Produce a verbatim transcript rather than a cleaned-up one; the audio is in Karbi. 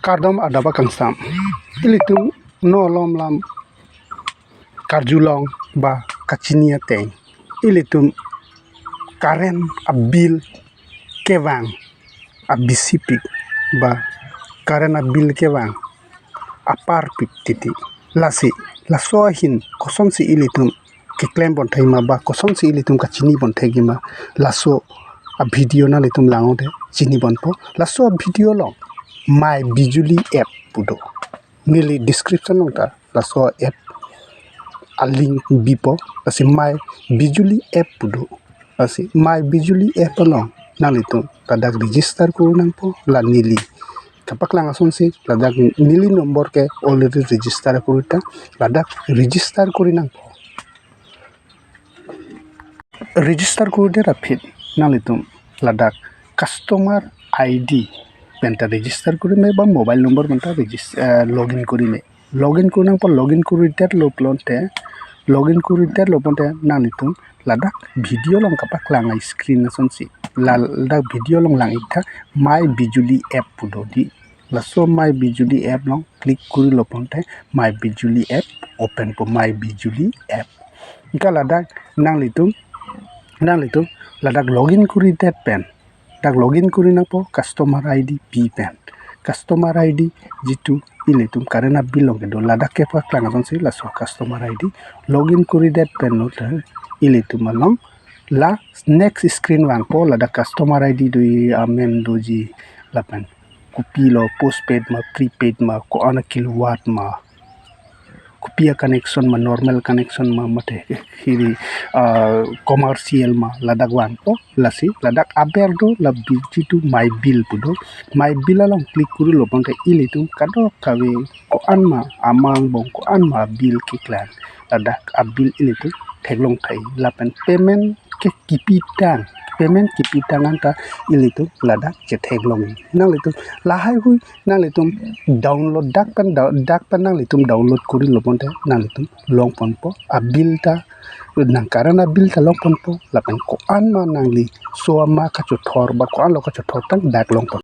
Kardom adap akangsam. Ilitum non alam lam karjulong ba kachini ateng, ilitum current a-bill kevang abisipik ba current a-bill kevang aparpik titi. Lasi laso ahin kosonsi ilitum keklem pon thekji ma ba kosonsi ilitum kachini pon thekji ma, laso a-video nanglitum langnon te chini ponpo. Laso a-video along My Bijuli app pu do. Neli description along ta laso app a-link bipo. Lasi My Bijuli app pu do. Lasi My Bijuli app along nanglitum ladak register kuri nangpo. La neli kapaklang asonsi ladak neli number ke already register kuri tha, ladak register kuri nangpo. Register kuri det aphi nanglitum ladak customer I D pen ta register kuri me ba mobile number pen ta regis-, eh, login kuri me. Login kuri nangpo. Login kuri detlo pulote, login kuri detlo pulote nanglitum ladak video along kapaklang a-screen asonsi, la-, ladak video along lang-ik tha, My Bijuli app pu do di. Laso My Bijuli app along click kurilo pulote My Bijuli app open po, My Bijuli app. Anke ladak nanglitum, nanglitum ladak login kuri det pen, dak login kuri nangpo customer I D pi pen. Customer I D jitu ilitum current a-bill along kedo, ladak kepaklang asonsi laso customer I D login kuri det pen lo te ilitum along la next screen vangpo. Ladak customer I D do, amen doji, lapen kopilo, postpaid ma, prepaid ma, ko-an a-kilowatt ma, kopi a-connection ma, normal connection ma, mate hiri, ah, commercial ma, ladak vangpo. Lasi ladak aber do, la bi-, jitu My Bill pu do. My Bill along click kurilo pulote ilitum kadokave ko-an ma, amang bong ko-an ma bill keklang, ladak a-bill ilitum theklong thai. Lapen payment ke kipitang, payment kipitang anta ilitum ladak chetheklong. Nanglitum lahai hui nanglitum download, dak pen dow-, dak pen nanglitum download kurilo pulote nanglitum long ponpo, a-bill ta, nang current a-bill ta long ponpo. Lapen ko-an ma nangli so ama kachothor ba ko-an lo kachothor tang dak long pon.